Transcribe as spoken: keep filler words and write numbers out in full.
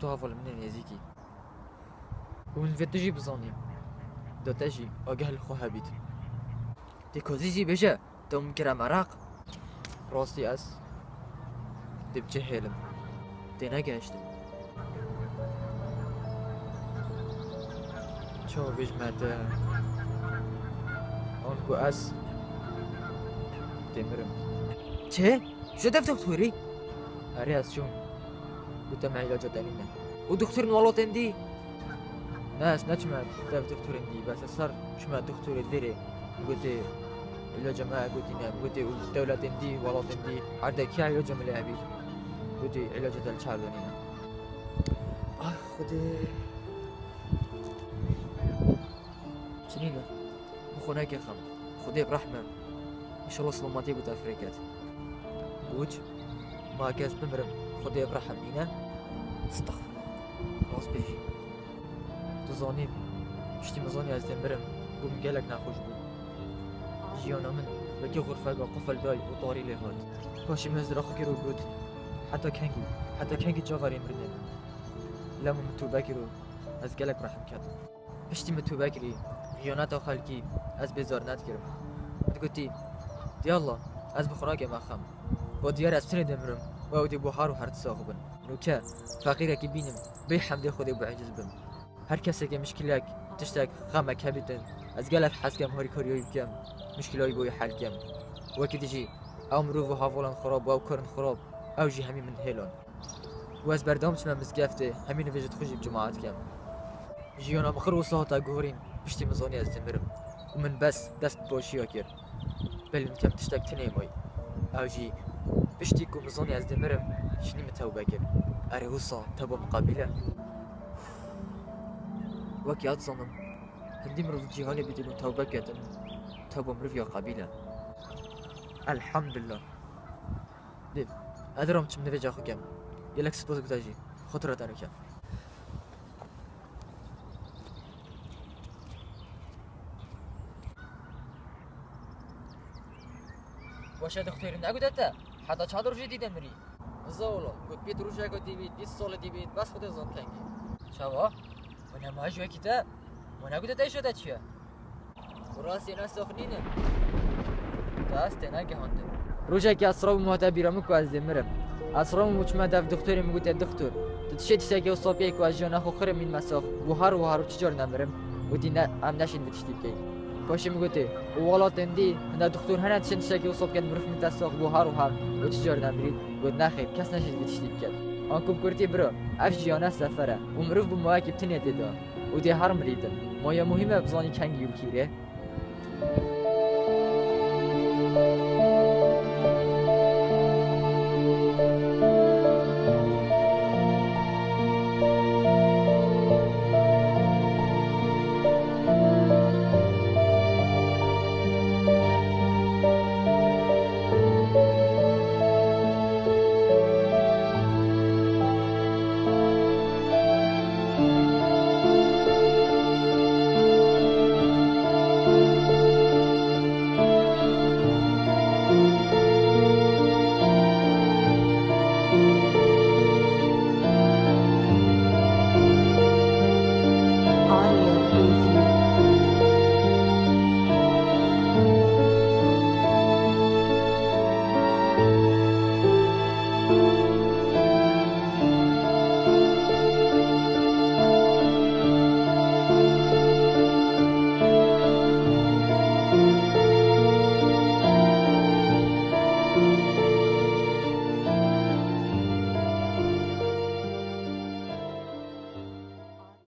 Tu heval min ê nêzîkî. Û min vê tu jî bizanî. Do te jî ageh li xwe hebît. Tê kozî jî bêje, te min kire meraq. Rastî ez dê bi cihêlim. Tê negehiştim. Çawa bêjime te? Anku ez dê mirim. Çi? Ji dev doktorî? Erê ez çûm. Gote me îlaca te nîne. Û doktorên welatên dî? Ne, ez neçime dev doktorên dî. Bes ez ser çime doktorê vêrê. Gotê îlaca me gotî ne. Gotê û dewletên dî, welatên dî. Her dekiya îlaca min lê hebît. Gotî îlaca te li çar de nîne. Ay Xwedê. Çinî ne. Bi xwe neke xem. Xwedê bi rehm e. Înşallah silametiyê bi te firê ket. Goç, ma kes bimirim, Xwedê bi rehm nîne. Estexfirullah. Rast bêjî. Tu zanî, piştî min zanî ez dê mirim, bû min gelek nexweş bû. Jiyana min wekî xurfeka qufil day û tarî lê hat. Paşê min hizra xwe kir û got, heta kengî, heta kengî çaverê mirinê? Lema min tûbe kir û ez gelek rehm ketim. Piştî min tûbe kirî, xiyaneta xelkî ez bêzar nedikirim. Min gotî, ya Allah, ez bi xwe nake me xem. Ba diyar ez tenê dê mirim û ew dê bo har û her tişta xwe bin. Nûke feqîrekî bînim, bê hemdê Xwedê bo eciz bim. Her kesekê mişkilek, tiştek, xemek hebîtin, ez gelek hez kem harîkariyê wî bikim, mişkila wî bo wî hel kim. Wekî dijî, ew mirov û hevalan xirab û ew karin xirab, ew jî hemî min hêlan. Û ez berdewam çime mizgeftê, hemî nivêjit xwe jî bi cemaet kem. Jiyana min xir wisa hate guhorîn, piştî min zanî ez dimirim. Û min bes dest bi başiya kir. Belê min kem tiştek tinê may. Ew jî piştî ku min zanî ez dimirim, şinî min tewbe kir. Erê wisa tewba min qebîl e? Wek yad zanim, hindî mirov cîhanê bidin û tewbe kedin, tewba mirov ya qebîl e. Elhamdulillah. Dê, ez ê ram çim nivêja xwe kem. Gelek spas ku te jî. Xwe tu re tenû kem. Weşe dixtêrî negute te, heta çend rojê dî de mirî? Niza oğlum, got bîst rojeka dî bît, bîst salê dî bît, bes Xwedê zan kengî. Çawa? Û nema ji wekî te? Û negute te îşa te çi ye? Û rastî ne sox nîne. Te ez têne gihandim. Rojekê ez rabûm hate bîra min ku ez dê mirim. Ez rabûm û çime dev doktorê min gote, doktor, tu dişê tiştekê wisa bikey ku ez jiyana xwe xirim mînime sox, wihar wihar û çi car nemirim? Gotî ne, em neşên vê tiştî bikeyn. Paşê min gotê, û welatên dî, hinda doktor hene dişên tiştekê wisa bikin, mirov mîte sox, wihar wihar û çi car nemirît? Got nexêr, kes neşên vê tiştî biket. Anku bi kurtî biro, ev jiyane sefer e û mirov bi mawekî bi tinê tê de. Û dê her mirîtin. Ma ya muhîm e bizanî kengî û kîrê.